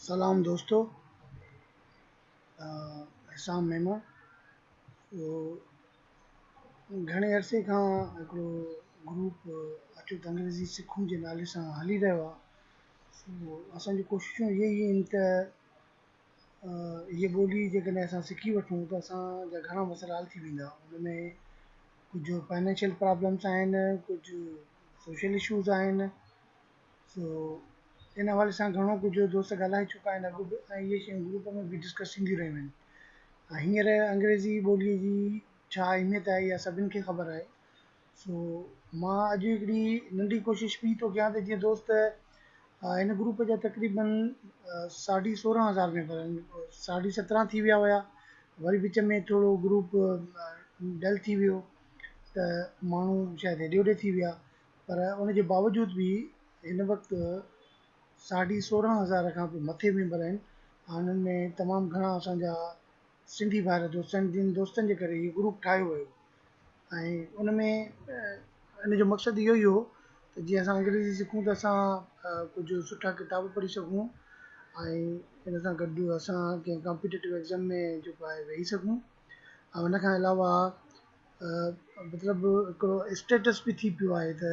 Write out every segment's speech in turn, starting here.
سلام دوستو حسام ميمڻ سو گهڻي عرصي کان هڪڙو گروپ اچو ته انگريزي سکون جي نالي سان هلي رهيو آهي سو اسان جون ڪوششون اهي ئي آهن ته هيء ٻولي جيڪڏهن اسان سکي وٺون ته اسان جا گهڻا مسئلا حل ٿي ويندا ان ۾ ڪجهه فائنينشل پرابلمس آهن ڪجهه سوشل اشوز آهن سو ان حوالي سان گهڻو ڪجهه دوست ڳالهائي چڪا آهن اڳ به ۽ اهي شيون گروپ ۾ به ڊسڪس ٿينديون رهيون آهن ۽ هينئر انگريزي ٻوليء جي ڇا اهميت آهي اها سڀن کي خبر آهي سو مان اڄ هڪڙي ننڍي ڪوشش پي ٿو ڪيان ته جيئن دوست هن گروپ جا تقريبن ساڍي سورهن هزار ميمبر آهن ساڍي سترهن ٿي ويا هيا وري وچ ۾ ٿورو گروپ ڊل ٿي ويو ته ماڻهو شايد هيڏي هوڏي ٿي ويا پر ان جي باوجود به هن وقت ساڍي سورهن هزار کان به مٿي ميمبر آهن ۽ انهن ۾ تمام گهڻا اسان جا سنڌي ڀائر دوست آهن جن دوستن جي ڪري هي گروپ ٺاهيو ويو ۽ ان ۾ ان جو مقصد اهو ئي هو ته جيئن اسان انگريزي سکون ته اسان ڪجهه سٺا ڪتاب پڙهي سگهون ۽ ان سان گڏ اسان ڪنهن ڪمپيٽيٽو ايگزام ۾ جيڪو آهي ويهي سگهون ۽ ان کان علاوه مطلب هڪڙو اسٽيٽس به ٿي پيو آهي ته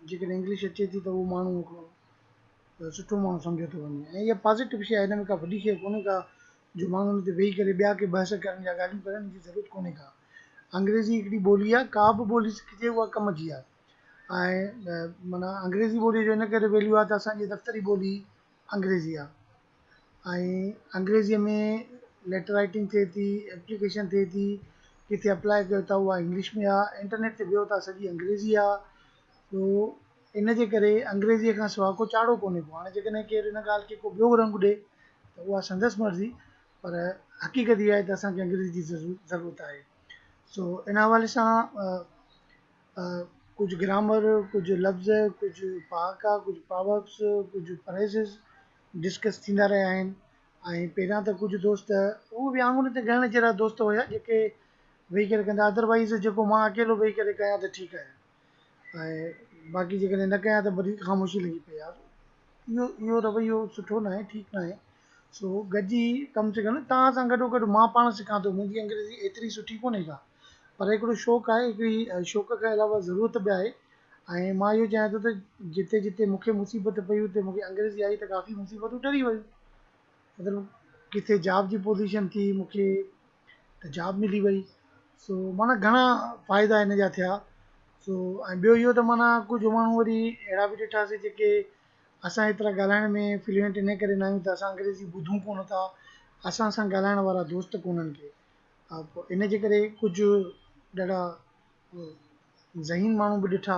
جيڪڏهن انگلش اچي ٿي ته اهو ماڻهو هڪڙو سٺو ماڻهو سمجهيو ٿو وڃي ۽ اها پازيٽو شيء آهي هن ۾ ڪا وڏي شيء ڪونهي ڪا جو ماڻهو ان تي ويهي ڪري ٻيا ڪي بحث ڪرن يا ڳالهيون ڪرن ان جي ضرورت ڪونهي ڪا. انگريزي هڪڙي ٻولي آهي ڪا به ٻولي سکجي اها ڪم جي آهي ۽ معنيٰ انگريزي ٻولي جو ان ڪري ويليو آهي ته اسان جي دفتري ٻولي انگريزي آهي ۽ انگريزيء ۾ ليٽر رائٽنگ ٿئي ٿي ايپليڪيشن ٿئي ٿي ڪٿي اپلاء ڪيو ٿا اها انگلش ۾ آهي انٽرنيٽ تي ويو ٿا سڄي انگريزي آهي سو ان جي ڪري انگريزيء کان سواء ڪو چاڙهو ڪونهي ڪو. هاڻي جيڪڏهن ڪير ان ڳالهه کي ڪو ٻيو رنگ ڏئي ته اها سندس مرضي پر حقيقت اها آهي ته اسان کي انگريزي جي ضرورت آهي. سو ان حوالي سان ڪجهه گرامر، ڪجهه لفظ، ڪجهه پهاڪا، ڪجهه پراوربس، ڪجهه فريزز ڊسڪس ٿيندا رهيا آهن ۽ پهريان ته ڪجهه دوست اهو به آڱرين تي ڳڻڻ جهڙا دوست هيا جيڪي ويهي ڪري ڪندا ادروائيز جيڪو مان اڪيلو ويهي ڪري ڪيان ته ٺيڪ آهي. ۽ باقي جيڪڏهن نه ڪيان ته وڌيڪ خاموشي لڳي پئي آهي اهو اهو رويو سٺو ناهي ٺيڪ ناهي سو گڏجي ڪم سکڻ توهان سان گڏو گڏ مان پاڻ سکان ٿو منهنجي انگريزي ايتري سٺي ڪونهي ڪا پر هڪڙو شوق آهي هڪڙي شوق کان علاوه ضرورت به آهي ۽ مان اهو چاهيان ٿو ته جتي جتي مون کي مصيبت پئي اتي مون کي انگريزي آئي ته ڪافي مصيبتون ٽري ويون مطلب ڪٿي جاب جي پوزيشن ٿي مون کي ته جاب ملي وئي سو معنيٰ گهڻا فائدا هن جا ٿيا سو ۽ ٻيو اهو ته معنيٰ ڪجهه ماڻهو وري اهڙا به ڏٺاسي جيڪي اسان ايترا ڳالهائڻ ۾ فلوئنٽ ان ڪري نه آهيون ته اسان انگريزي ٻڌون ڪونه ٿا اسان سان ڳالهائڻ وارا دوست ڪونهن ڪي پوء ان جي ڪري ڪجهه ڏاڍا ذهين ماڻهو به ڏٺا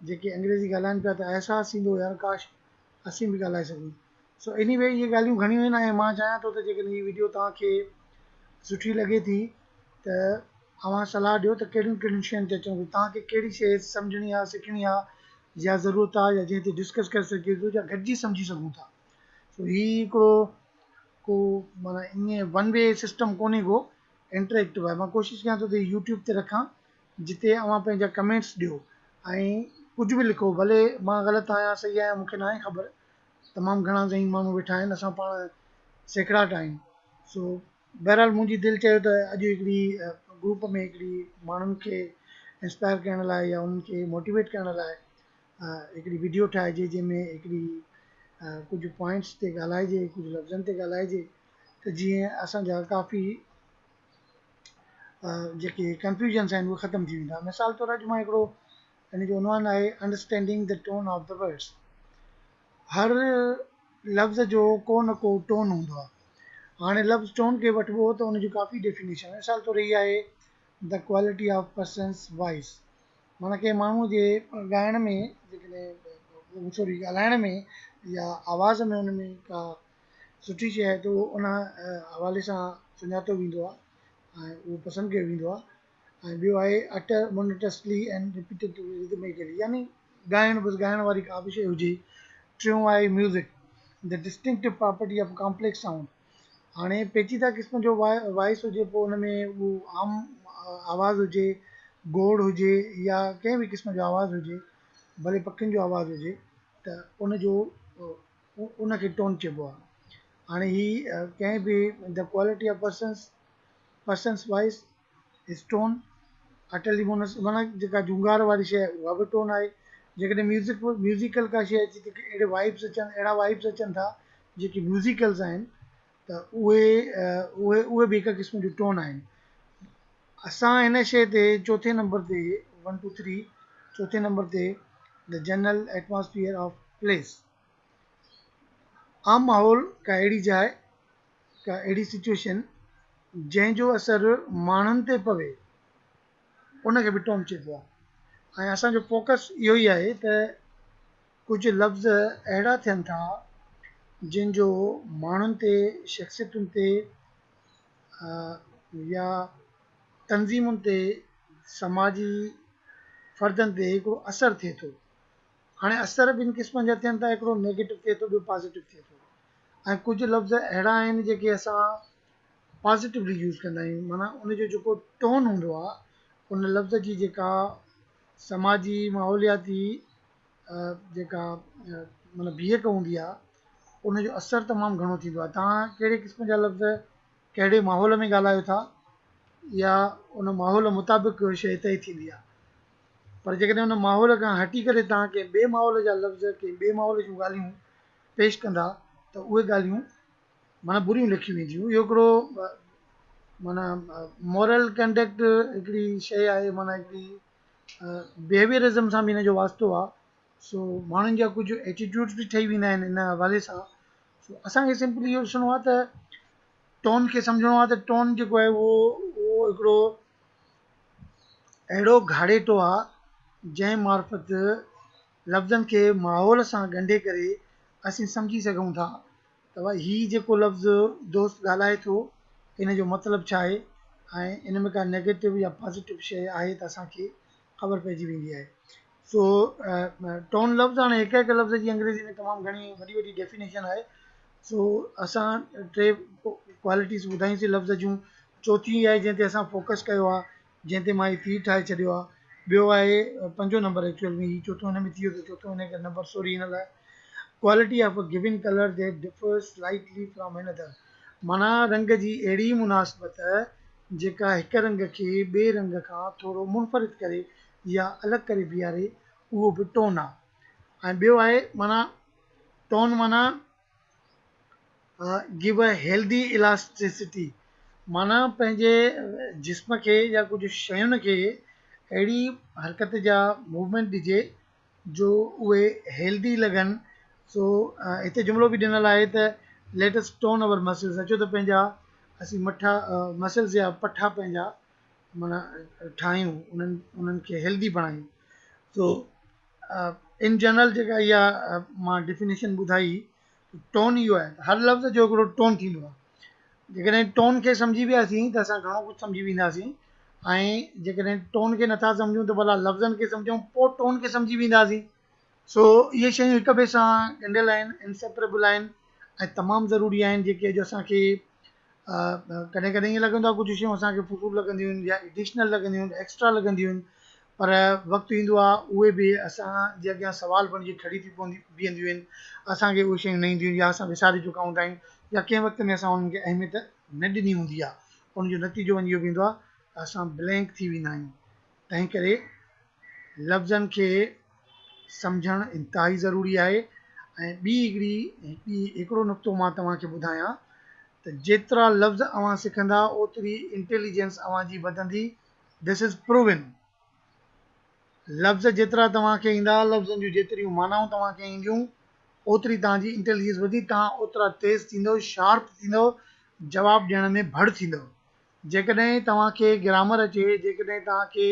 جيڪي انگريزي ڳالهائن پيا ته احساس ٿيندو يار ڪاش اسين به ڳالهائي سگهون سو ايني وي اهي ڳالهيون گهڻيون آهن ۽ مان چاهيان ٿو ته جيڪڏهن هي وڊيو توهان کي سٺي لڳي ٿي ته اوهان صلاح ڏيو ته ڪهڙيون ڪهڙيون شين تي اچڻ گهرجي توهان کي ڪهڙي شي سمجهڻي آهي سکڻي آهي يا ضرورت آهي يا جنهن تي ڊسڪس ڪري سگهجي ٿو يا گڏجي سمجهي سگهون ٿا سو هي هڪڙو ڪو معنيٰ ائين ون وي سسٽم ڪونهي ڪو انٽريڪٽو آهي مان ڪوشش ڪيان ٿو ته يوٽيوب تي رکان جتي اوهان پنهنجا ڪمينٽس ڏيو ۽ ڪجهه به لکو ڀلي مان غلط آهيان صحيح آهيان مون کي ناهي خبر تمام گهڻا ذهين ماڻهو ويٺا آهن اسان پاڻ سيکڙاٽ آهيون سو بهرحال منهنجي دل چيو ته اڄ هڪڙي گروپ ۾ هڪڙي ماڻهن کي انسپائر ڪرڻ لاء يا انهن کي موٽيويٽ ڪرڻ لاء هڪڙي وڊيو ٺاهجي جنهن ۾ هڪڙي ڪجهه پوائنٽس تي ڳالهائجي ڪجهه لفظن تي ڳالهائجي ته جيئن اسان جا ڪافي جيڪي ڪنفيوزنس آهن اهي ختم ٿي ويندا مثال طور اڄ مان هڪڙو ان جو عنوان آهي understanding the tone of the words هر لفظ جو ڪو نه ڪو ٽون هوندو آهي هاڻي لفظ ٽون کي وٺبو ته ان جون ڪافي ڊيفينيشن مثال طور هي آهي the quality of persons voice معنيٰ ڪنهن ماڻهو جي ڳائڻ ۾ جيڪڏهن سوري ڳالهائڻ ۾ يا آواز ۾ ان ۾ ڪا سٺي شيء آهي ته اهو ان حوالي سان سڃاتو ويندو آهي ۽ اهو پسند ڪيو ويندو آهي ۽ ٻيو آهي اٽر مونوٽسلي اينڊ رپيٽيٽولي رڌميڪلي يعني ڳائڻ بس ڳائڻ واري ڪا به شيء هجي ٽيون آهي music the distinctive property of complex sound هاڻي پيچيده قسم جو وائس هجي پوء ان ۾ اهو عام آواز هجي گوڙ هجي يا ڪنهن به قسم جو آواز هجي ڀلي پکين جو آواز هجي ته ان جو ان کي ٽون چئبو آهي. هاڻي هي ڪنهن به the quality of persons persons voice is tone utterly monotonous معنيٰ جيڪا جهونگار واري شيء آهي اها به ٽون آهي. جيڪڏهن ميوزڪ ميوزيڪل ڪا شيء اچي ٿي اهڙي وائبس اچن اهڙا وائبس اچن ٿا جيڪي ميوزيڪلز آهن ته اهي اهي اهي به هڪ قسم جون ٽون آهن. اسان هن شيء تي چوٿين نمبر تي ون ٽو ٿري چوٿين نمبر تي the general atmosphere of place عام ماحول ڪا اهڙي جاء ڪا اهڙي سچوئيشن جنهن جو اثر ماڻهن تي پوي ان کي به ٽون چئبو آهي ۽ اسان جو فوڪس اهو ئي آهي ته ڪجهه لفظ اهڙا ٿين ٿا جن جو ماڻهن تي شخصيتن تي يا تنظيمن تي سماجي فردن تي هڪڙو اثر ٿئي ٿو. هاڻي اثر ٻن قسمن جا ٿين ٿا هڪڙو نيگيٽو ٿئي ٿو ٻيو پازيٽو ٿئي ٿو ۽ ڪجهه لفظ اهڙا آهن جيڪي اسان پازيٽولي يوز ڪندا آهيون معنيٰ ان جو جيڪو ٽون هوندو آهي ان لفظ جي جيڪا سماجي ماحولياتي جيڪا معنيٰ بيهڪ هوندي آهي ان جو اثر تمام گهڻو ٿيندو آهي توهان ڪهڙي قسم جا لفظ ڪهڙي ماحول ۾ ڳالهايو ٿا يا ان ماحول مطابق شيء طئي ٿيندي آهي پر جيڪڏهن ان ماحول کان هٽي ڪري توهان ڪنهن ٻئي ماحول جا لفظ ڪنهن ٻئي ماحول جون ڳالهيون پيش ڪندا ته اهي ڳالهيون معنيٰ بريون لکيون وينديون اهو هڪڙو معنيٰ مورل ڪنڊڪٽ هڪڙي شيء آهي معنيٰ هڪڙي بيهيويئرزم سان به هن جو واسطو آهي سو ماڻهن جا ڪجهه ايٽيٽيوڊس به ٺهي ويندا آهن ان حوالي سان سو اسان کي سمپلي اهو ڏسڻو آهي ته ٽون کي سمجهڻو آهي ته ٽون جيڪو آهي اهو اهو هڪڙو اهڙو گهاڙيٽو آهي جنهن معرفت لفظن کي ماحول سان ڳنڍي ڪري اسين سمجهي سگهون ٿا ته ڀائي هي جيڪو لفظ دوست ڳالهائي ٿو ان جو مطلب ڇا آهي ۽ ان ۾ ڪا نيگيٽو يا پازيٽو شيء آهي ته اسان کي خبر پئجي ويندي آهي. سو ٽون لفظ هاڻي هڪ هڪ لفظ جي انگريزي ۾ تمام گهڻي وڏي وڏي ڊيفينيشن آهي. سو اسان ٽي ڪوالٽيز ٻڌايونسين لفظ جون. چوٿين آهي جنهن تي اسان فوڪس ڪيو آهي جنهن تي مان هي تير ٺاهي ڇڏيو آهي. ٻيو آهي پنجون نمبر ايڪچوئل ۾ هي چوٿون هن ۾ ٿي ويو ته چوٿون هن ڪري نمبر سوري هن لاء quality of a given colour that differs slightly from another معنيٰ رنگ جي اهڙي مناسبت جيڪا هڪ رنگ کي ٻئي رنگ کان ٿورو منفرد ڪري يا الڳ ڪري بيهاري اهو به ٽون آ ۽ ٻيو آهي معنيٰ ٽون معنيٰ گيو اي هيلدي الاسٽسٽي معنيٰ پنهنجي جسم کي يا ڪجهه شين کي اهڙي حرڪت جا موومينٽ ڏجي جو اهي هيلدي لڳن. سو هتي جملو به ڏنل آهي ته let us tone our muscles اچو ته پنهنجا اسين مٺا مسلز يا پٺا پنهنجا معنيٰ ٺاهيون انهن انهن کي هيلدي بڻايون. سو ان جنرل جيڪا اها مان ڊيفينيشن ٻڌائي ٽون اهو آهي ته هر لفظ جو هڪڙو ٽون ٿيندو آهي. جيڪڏهن ٽون کي سمجهي وياسين ته اسان گهڻو ڪجهه سمجهي وينداسين ۽ جيڪڏهن ٽون کي نٿا سمجهون ته ڀلا لفظن کي سمجهون پوء ٽون کي سمجهي وينداسين. سو اهي شيون هڪ ٻئي سان ڳنڍيل آهن، Inseparable آهن ۽ تمام ضروري آهن جيڪي اڄ اسان کي ڪڏهن ڪڏهن ائين لڳندو آهي ڪجهه شيون اسان کي فضول لڳنديون آهن يا ايڊيشنل لڳنديون آهن ايڪسٽرا لڳنديون آهن پر وقت ايندو آهي اهي به اسان جي اڳيان سوال بڻجي کڙي ٿي پونديون بيهنديون آهن اسان کي اهي شيون نه اينديون آهن يا اسان وساري چڪا هوندا آهيون يا ڪنهن وقت ۾ اسان انهن کي اهميت نه ڏني هوندي آهي ان جو نتيجو وڃي اهو بيهندو آهي ته اسان بلينڪ ٿي ويندا آهيون تنهن ڪري لفظن کي سمجهڻ انتهائي ضروري آهي ۽ ٻي هڪڙي ٻي هڪڙو نقطو مان توهان کي ٻڌايان ته جيترا لفظ اوهان سکندا اوتري انٽيليجنس اوهان جي وڌندي This is proven لفظ جيترا توهان کي ايندا لفظن جون جيتريون معنائون توهان کي اينديون اوتري توهان جي انٽيليجنس وڌي توهان اوترا تيز ٿيندو شارپ ٿيندو جواب ڏيڻ ۾ ڀڙ ٿيندو جيڪڏهن توهان کي گرامر اچي، جيڪڏهن توهان کي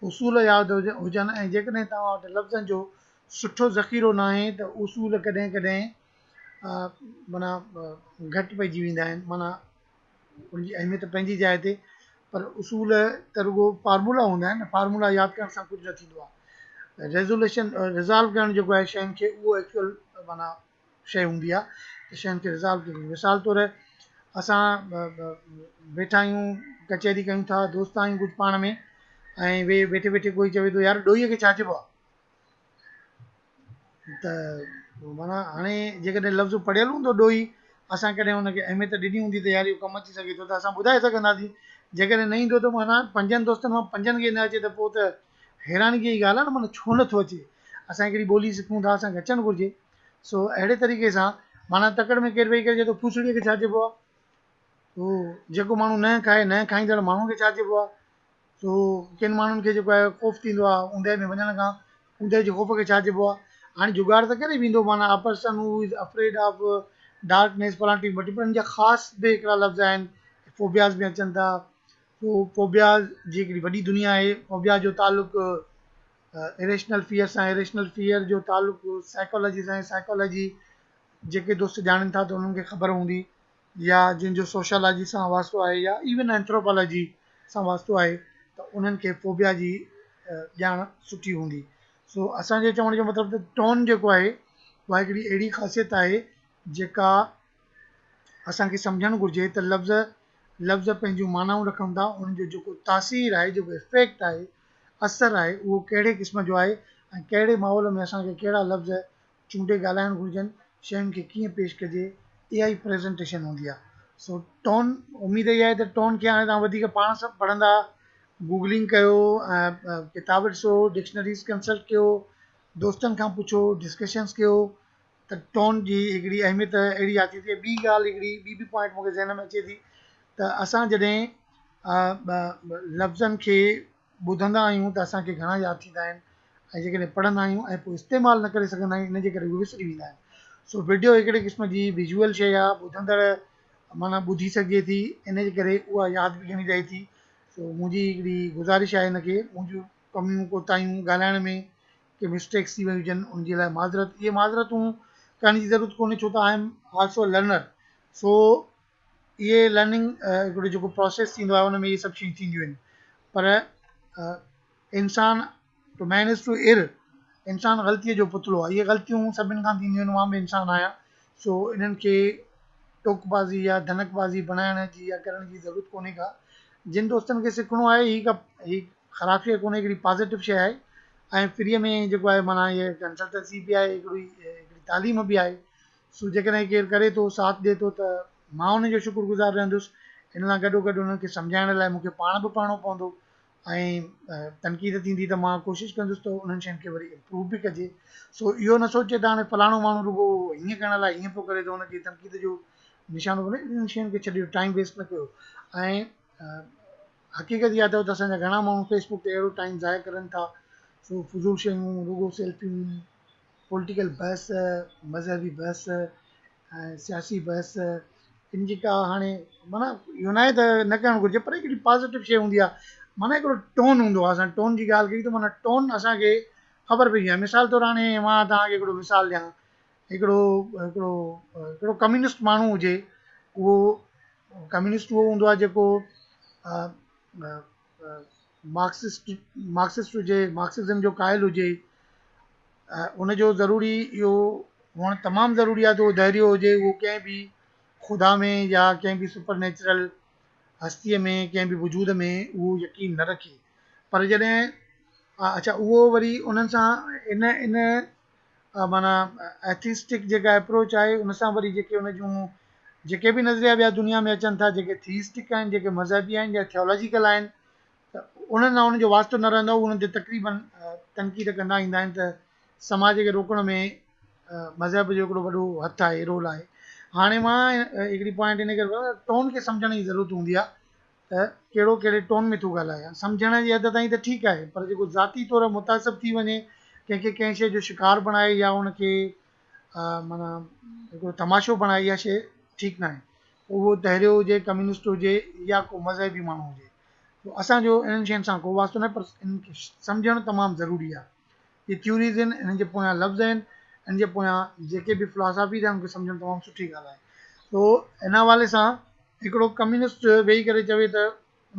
اصول ياد هجن ۽ جيڪڏهن توهان وٽ لفظن جو سٺو ذخيرو ناهي ته اصول ڪڏهن ڪڏهن معنيٰ گهٽ پئجي ويندا آهن معنيٰ ان جي اهميت پنهنجي جاء تي پر اصول ته رڳو فارمولا هوندا آهن فارمولا ياد ڪرڻ سان ڪجهه نه ٿيندو آهي ريزوليشن ريزالو ڪرڻ جيڪو آهي شين کي اهو ايڪچوئل معنيٰ شيء هوندي آهي ته شين کي ريزالو ڪيو وڃي. مثال طور اسان ويٺا آهيون ڪچهري ڪيون ٿا دوست آهيون ڪجهه پاڻ ۾ ۽ ويٺي ويٺي ڪوئي چوي ٿو يار ڏوهي کي ڇا چئبو آهي ته معنيٰ هاڻي جيڪڏهن لفظ پڙهيل هوندو ڏوهي اسان ڪڏهن ان کي اهميت ڏني هوندي ته يار اهو ڪم اچي سگهي ٿو ته اسان ٻڌائي سگهنداسين. جيڪڏهن نه ايندو ته معنيٰ پنجن دوستن مان پنجن کي نه اچي ته پوء ته حيرانگيء جي ڳالهه آهي نه معنيٰ ڇو نه ٿو اچي. اسان هڪڙي ٻولي سکون ٿا اسان کي اچڻ گهرجي. سو اهڙي طريقي سان معنيٰ تڪڙ ۾ ڪير ويهي ڪري چئي ٿو ڦوسڙيء کي ڇا چئبو آهي؟ سو جيڪو ماڻهو ننهن کائي ننهن کائيندڙ ماڻهوء کي ڇا چئبو آهي؟ سو ڪن ماڻهن کي جيڪو آهي خوف ٿيندو آهي اوندهه ۾ وڃڻ کان، اوندهه جي خوف کي ڇا چئبو آهي؟ هاڻي جڳاڙ ته ڪري ويندو معنيٰ a person who is afraid of darkness فلاڻ ٽي ٻٽي پر ان جا خاص به هڪڙا لفظ آهن فوبياز ۾ اچن ٿا. سو فوبياز جي هڪڙي وڏي دنيا آهي. فوبيا جو تعلق اريشنل فيئر سان آهي، اريشنل فيئر جو تعلق سائيڪالاجي سان آهي، سائيڪالاجي جيڪي دوست ڄاڻن ٿا ته انهن کي خبر هوندي يا جن جو سوشالاجي سان واسطو آهي يا ايون اينٿروپالاجي سان واسطو آهي ته انهن کي فوبيا جي ڄاڻ سٺي هوندي. سو اسان جي چوڻ جو مطلب ته ٽون جيڪو آهي اها هڪڙي اهڙي خاصيت آهي جيڪا اسان کي سمجهڻ گهرجي ته لفظ لفظ پنهنجون معنائون رکن ٿا انهن جو جيڪو تاثير آهي جيڪو افيڪٽ آهي اثر آهي اهو ڪهڙي قسم جو آهي ۽ ڪهڙي ماحول ۾ اسان کي ڪهڙا لفظ چونڊي ڳالهائڻ گهرجن، شين کي ڪيئن پيش ڪجي، اها ئي پريزنٽيشن هوندي آهي. سو ٽون، اميد اها آهي ته ٽون کي هاڻي توهان وڌيڪ پاڻ سڀ پڙهندا، گوگلنگ ڪيو ۽ ڪتاب ڏسو، ڊڪشنريز ڪنسلٽ ڪيو، دوستن کان پڇو، ڊسڪشنز ڪيو ته ٽون جي هڪڙي اهميت اهڙي آ ٿي ٿئي. ٻي ڳالهه هڪڙي ٻي به پوائنٽ مون کي ذهن ۾ اچي ٿي ته اسان جڏهن لفظن کي ٻڌندا آهيون ته اسان کي گهڻا ياد ٿيندا آهن ۽ جيڪڏهن پڙهندا آهيون ۽ پوء استعمال نه ڪري سگهندا آهيون ان جي ڪري اهي وسري ويندا آهن. سو وڊيو هڪڙي قسم جي ويزوئل شيء آهي ٻڌندڙ معنيٰ ٻڌي سگهجي ٿي ان جي ڪري اها ياد به گهڻي رهي ٿي. سو منهنجي هڪڙي گذارش آهي ان کي منهنجون ڪميون ڪوتاهيون ڳالهائڻ ۾ ڪي مسٽيڪس ٿي ويون هجن ان جي لاء معذرت. اهي معذرتون ڪرڻ جي ضرورت ڪونهي ڇو ته I am also a learner سو اهي لرننگ هڪڙو جيڪو پروسيس ٿيندو آهي ان ۾ اهي سڀ شيون ٿينديون آهن پر انسان ٽو مين از ٽو اير انسان غلطيء جو پتلو آهي اهي غلطيون سڀن کان ٿينديون آهن مان به انسان آهيان سو انهن کي ٽوڪ بازي يا ڌنڪ بازي بڻائڻ جي يا ڪرڻ جي ضرورت ڪونهي ڪا جن دوستن کي سکڻو آهي هي ڪا هي خراب شيء ڪونهي هڪڙي پازيٽو شيء آهي ۽ فريء ۾ جيڪو آهي معنيٰ هي ڪنسلٽنسي به آهي هڪڙي هڪڙي تعليم به آهي سو جيڪڏهن ڪير ڪري ٿو، ساٿ ڏئي ٿو ته مان ان جو شڪر گذار رهندس. ان سان گڏوگڏ انهن کي سمجهائڻ لاء مون کي پاڻ به پڙهڻو پوندو ۽ تنقيد ٿيندي ته مان ڪوشش ڪندس ته انهن شين کي وري امپروو به ڪجي. سو اهو نه سوچجي ته هاڻي فلاڻو ماڻهو رڳو هيئن ڪرڻ لاء هيئن پيو ڪري ته ان کي تنقيد جو نشانو بڻائي انهن شين کي ڇڏيو ٽائيم ويسٽ نه ڪيو ۽ حقيقت اها اٿو ته اسان جا گهڻا ماڻهو فيس بڪ تي اهڙو ٽائيم ضايع ڪرن ٿا سو فضول شيون رڳو سيلفيون پوليٽيڪل بحث، مذهبي بحث ۽ سياسي بحث ان جي ڪا هاڻي معنيٰ اهو ناهي ته نه ڪرڻ گهرجي پر هڪڙي پازيٽو شيء هوندي آهي معنيٰ هڪڙو ٽون هوندو آهي اسان ٽون جي ڳالهه ڪئي ته معنيٰ ٽون اسان کي خبر پئجي ويندي آهي مثال طور هاڻي مان توهان کي هڪڙو مثال ڏيان هڪڙو هڪڙو هڪڙو ڪميونسٽ ماڻهو هجي اهو ڪميونسٽ اهو هوندو آهي جيڪو مارڪسسٽ مارڪسسٽ هجي مارڪسزم جو قائل هجي ان جو ضروري اهو هئڻ تمام ضروري آهي ته اهو ڌيريه هجي اهو ڪنهن به خدا ۾ يا ڪنهن به سپر نيچرل هستيء ۾ ڪنهن به وجود ۾ اهو يقين نه رکي پر جڏهن اڇا اهو وري انهن سان ان ان معنيٰ ايٿيسٽڪ جيڪا اپروچ آهي ان سان وري جيڪي ان جون جيڪي به نظريا ٻيا دنيا ۾ اچن ٿا جيڪي ٿيسٽڪ آهن جيڪي مذهبي آهن يا ٿيولاجيڪل آهن ته انهن سان ان جو واسطو نه رهندو آهي انهن تي تقريبن تنقيد ڪندا ايندا آهن ته سماج کي روڪڻ ۾ مذهب جو هڪڙو وڏو هٿ آهي رول آهي هاڻي مان هڪڙي پوائنٽ ان ڪري ٽون کي سمجهڻ جي ضرورت هوندي آهي ته ڪهڙو ڪهڙي ٽون ۾ ٿو ڳالهائي. سمجهڻ جي حد تائين ته ٺيڪ آهي پر جيڪو ذاتي طور متعصب ٿي وڃي، ڪنهن کي ڪنهن شيء جو شڪار بڻائي يا ان کي معنيٰ هڪڙو تماشو بڻائي اها شيء ٺيڪ ناهي. پوء اهو دهريو هجي، ڪميونسٽ هجي يا ڪو مذهبي ماڻهو هجي. سو اسان جو انهن شين سان ڪو واسطو ناهي پر انهن کي سمجهڻ تمام ضروري آهي. اهي ٿيوريز آهن، انهن جي پويان لفظ آهن، انهن جي پويان جيڪي به فلاسافيز آهن ان کي سمجهڻ تمام سٺي ڳالهه آهي. سو ان حوالي سان هڪڙو ڪميونسٽ ويهي ڪري چوي ته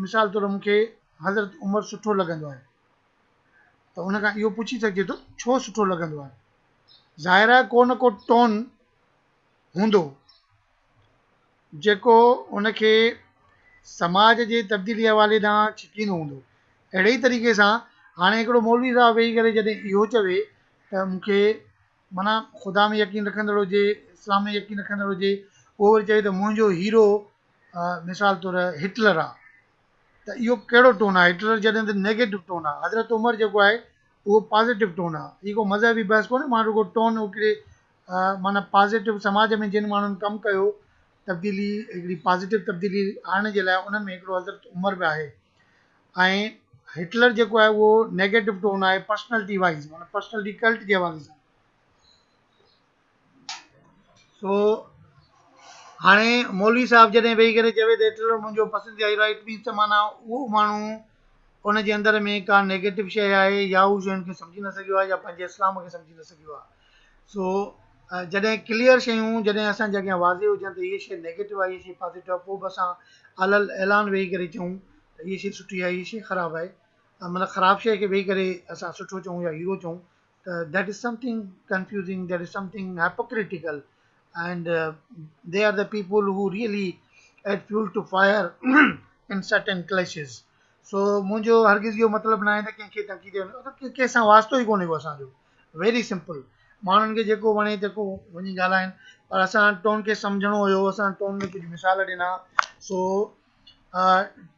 مثال طور مون کي حضرت عمر سٺو لڳندو آهي ته ان کان اهو پڇي سگهجي ٿو ڇو سٺو لڳندو آهي؟ ظاهر آهي ڪو نه ڪو ٽون هوندو جيڪو ان کي سماج جي تبديلي حوالي ڏانهن ڇڪيندو هوندو. اهڙي ئي طريقي سان هاڻي هڪڙو مولوي صاحب ويهي ڪري جڏهن اهو چوي ته مون کي معنيٰ خدا ۾ يقين رکندڙ هجي، اسلام ۾ يقين رکندڙ هجي، اهو وري چوي ته منهنجو هيرو مثال طور هٽلر آ ته اهو ڪهڙو ٽون آهي؟ هٽلر جڏهن ته نيگيٽو ٽون آهي، حضرت عمر جيڪو آهي اهو پازيٽو ٽون آهي. هي ڪو مذهبي بحث ڪونهي، مان رڳو ٽون هڪڙي معنيٰ پازيٽو سماج ۾ جن ماڻهن ڪم ڪيو تبديلي هڪڙي پازيٽو تبديلي آڻڻ جي لاء انهن ۾ هڪڙو حضرت عمر به آهي ۽ هٽلر جيڪو آهي اهو نيگيٽو ٽون آهي پرسنلٽي وائز معنيٰ پرسنلٽي ڪلٽ جي حوالي سان. سو هاڻي مولوي صاحب جڏهن ويهي ڪري چوي ته هٽلر منهنجو پسنديده هيرو آهي it means ته معنيٰ اهو ماڻهو ان جي اندر ۾ ڪا نيگيٽو شيء آهي يا هو شين کي سمجهي نه سگهيو آهي يا پنهنجي اسلام کي سمجهي نه سگهيو آهي. سو جڏهن ڪليئر شيون جڏهن اسان جي اڳيان واضح هجن ته هيء شيء نيگيٽو آهي هيء شيء پازيٽو آهي پوء به اسان علل اعلان ويهي ڪري چئون ته هيء شيء سٺي آهي هيء شيء خراب آهي مطلب خراب شيء کي ويهي ڪري اسان سٺو چئون يا هيرو چئون ته that is something confusing, that is something hypocritical and they are the people who really add fuel to fire in certain clashes. So منهنجو هرگز اهو مطلب ناهي ته ڪنهن کي تنقيد ڪنهن سان واسطو ئي ڪونهي ڪو اسان جو ويري سمپل ماڻهن کي جيڪو وڻي تيڪو وڃي ڳالهائن پر اسان ٽون کي سمجهڻو هيو اسان ٽون ۾ ڪجهه مثال ڏنا سو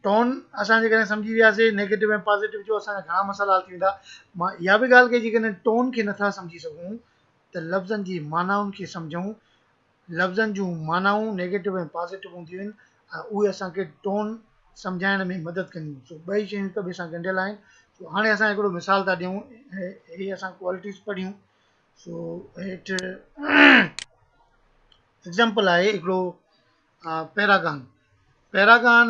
ٽون اسان جيڪڏهن سمجهي وياسي نيگيٽو ۽ پازيٽو جو اسان جا گهڻا مسئلا حل ٿي ويندا. مان اها به ڳالهه ڪئي جيڪڏهن ٽون کي نٿا سمجهي سگهون ته لفظن جي معنائن کي سمجهون. لفظن جون معنائون نيگيٽو ۽ پازيٽو هونديون آهن ۽ اهي اسان کي ٽون سمجهائڻ ۾ مدد ڪنديون. سو ٻئي شيون هڪ ٻئي سان ڳنڍيل آهن. سو هاڻي اسان هڪڙو مثال ٿا ڏيون. هي اسان ڪوالٽيز پڙهيون. سو هيٺ ايگزامپل آهي هڪڙو پيراگان، پيراگان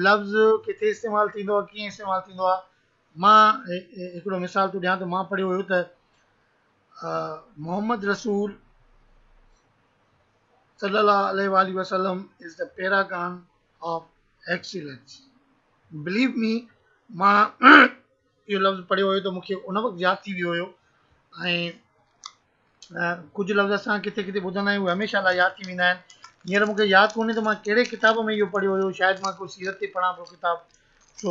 لفظ ڪٿي استعمال ٿيندو آهي ڪيئن استعمال ٿيندو آهي مان هڪڙو مثال ٿو ڏيان ته مان پڙهيو هيو ته محمد رسول صلي الله عليه وآله وسلم is the paragon of excellence. Believe me مان اهو لفظ پڙهيو هيو ته مون کي ان وقت ياد ٿي ويو هيو ۽ ڪجهه لفظ اسان ڪٿي ڪٿي ٻڌندا آهيون اهي هميشه لاء ياد ٿي ويندا آهن. هينئر مون کي ياد ڪونهي ته مان ڪهڙي ڪتاب ۾ اهو پڙهيو هيو شايد مان ڪو سيرت تي پڙهان پيو ڪتاب سو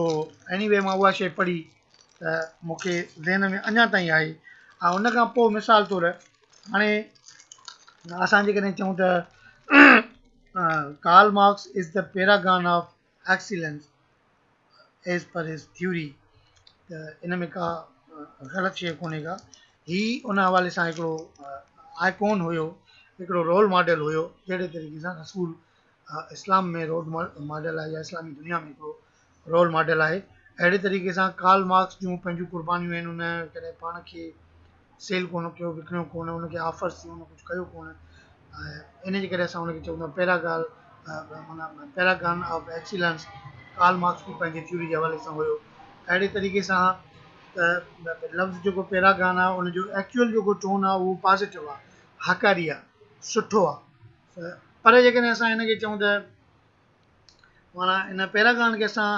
ايني وي مان اها شيء پڙهي ته مون کي ذهن ۾ اڃا تائين آهي ۽ ان کان پوء مثال طور هاڻي اسان جيڪڏهن چئون ته Karl Marx is the paragon of excellence as per his theory ته ان ۾ ڪا غلط شيء ڪونهي ڪا هي ان حوالي سان هڪڙو آئڪون هيو هڪڙو رول ماڊل هيو جهڙي طريقي سان رسول اسلام ۾ رول ماڊل آهي يا اسلامي دنيا ۾ هڪڙو رول ماڊل آهي اهڙي طريقي سان ڪارل مارڪس جون پنهنجون قربانيون آهن ان ڪڏهن پاڻ کي سيل ڪونه ڪيو وڪڻيو ڪونه ان کي آفرس ٿيون ان ڪجهه ڪيو ڪونه ان جي ڪري اسان ان کي چئون ٿا پيراگال معنيٰ paragon of excellence Karl Marx به پنهنجي ٿيوري جي حوالي سان هيو اهڙي طريقي سان ته لفظ جيڪو پيراگان آهي ان جو ايڪچوئل جيڪو ٽون آهي اهو پازيٽو آهي هاڪاري آهي سٺو آهي پر جيڪڏهن اسان ان کي چئون ته معنيٰ ان پيراگان کي اسان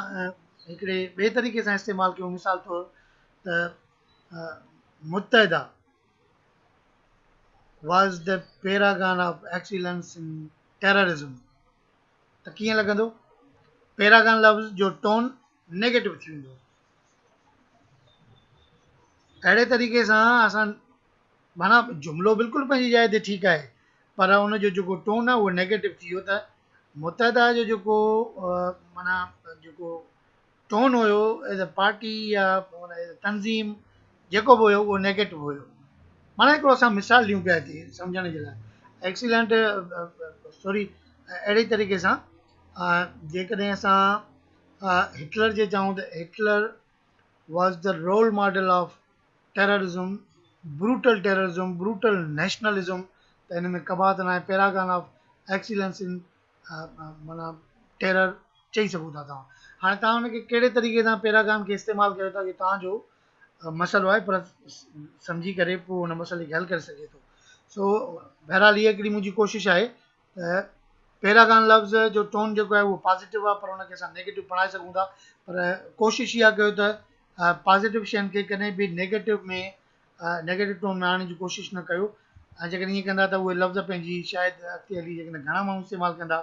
هڪڙي ٻئي طريقي سان استعمال ڪيون مثال طور ته متحده was the paragon of excellence in terrorism ته ڪيئن لڳندو؟ پيراگان لفظ جو ٽون نيگيٽو ٿي ويندو. اهڙي طريقي سان اسان معنيٰ جملو بلڪل پنهنجي جاء تي ٺيڪ آهي پر ان جو جيڪو ٽون آهي اهو نيگيٽو ٿي ويو ته متحده جو جيڪو معنيٰ جيڪو to have as a party يا ايز اي تنظيم جيڪو به هيو اهو نيگيٽو هيو معنيٰ هڪڙو اسان مثال ڏيون پيا هتي سمجهڻ جي لاء ايڪسيلنٽ سوري اهڙي طريقي سان جيڪڏهن اسان هٽلر جي چئون ته Hitler was the role model of terrorism brutal terrorism brutal nationalism ته ان ۾ قباحت ناهي پيراگان آف ايڪسيلنس ان معنيٰ ٽيرر چئي سگهو ٿا توهان هاڻي توهان ان کي ڪهڙي طريقي سان پيراگان کي استعمال ڪيو ٿا اهو توهان جو مسئلو آهي پر سمجهي ڪري پوء ان مسئلي کي حل ڪري سگهجي ٿو سو بهرحال هي هڪڙي منهنجي ڪوشش آهي ته پيراگان لفظ جو ٽون جيڪو آهي اهو پازيٽو آهي پر ان کي اسان نيگيٽو بڻائي سگهون ٿا پر ڪوشش اها ڪيو ته پازيٽو شين کي ڪڏهن به نيگيٽو ۾ نيگيٽو ٽون ۾ آڻڻ جي ڪوشش نه ڪيو ۽ جيڪڏهن ائين ڪندا ته اهي لفظ پنهنجي شايد اڳتي هلي جيڪڏهن گهڻا ماڻهو استعمال ڪندا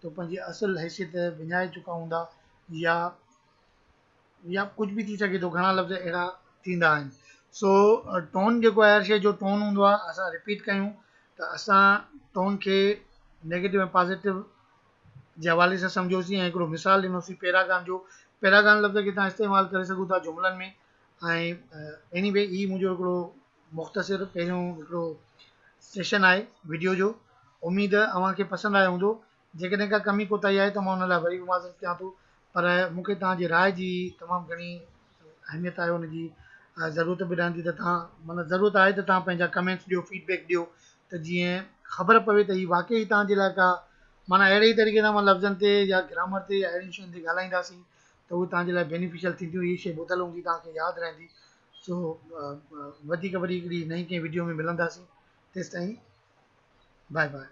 ته پنهنجي اصل حيثيت وڃائي چڪا هوندا يا يا ڪجهه به ٿي سگهي ٿو گهڻا لفظ اهڙا ٿيندا آهن سو ٽون جيڪو آهي هر شيء جو ٽون هوندو آهي اسان رپيٽ ڪيون ته اسان ٽون کي نيگيٽو ۽ پازيٽو جي حوالي سان سمجهيوسين ۽ هڪڙو مثال ڏنوسين پيراگان جو. پيراگان لفظ کي توهان استعمال ڪري سگهو ٿا جملن ۾ ۽ ايني وي هي منهنجو هڪڙو مختصر پهريون هڪڙو سيشن آهي وڊيو جو. اميد اوهان کي پسند آيو هوندو. جيڪڏهن ڪا ڪمي ڪوتاهي آهي ته مان ان لاء وري به معذرت ڪيان ٿو پر مون کي توهان جي راء جي تمام گهڻي اهميت آهي ان جي ضرورت به رهندي ته توهان معنيٰ ضرورت آهي ته توهان پنهنجا ڪمينٽس ڏيو فيڊ بيڪ ڏيو ته جيئن خبر پوي ته هي واقعي توهان جي لاء ڪا معنيٰ اهڙي ئي طريقي سان مان لفظن تي يا گرامر تي يا اهڙين شين تي ڳالهائينداسين ته اهي توهان جي لاء بينيفيشل ٿينديون هي شي ٻڌل هوندي توهان کي ياد رهندي سو وڌيڪ وري هڪڙي نئين ڪنهن وڊيو ۾ ملنداسين تيستائين باء باء.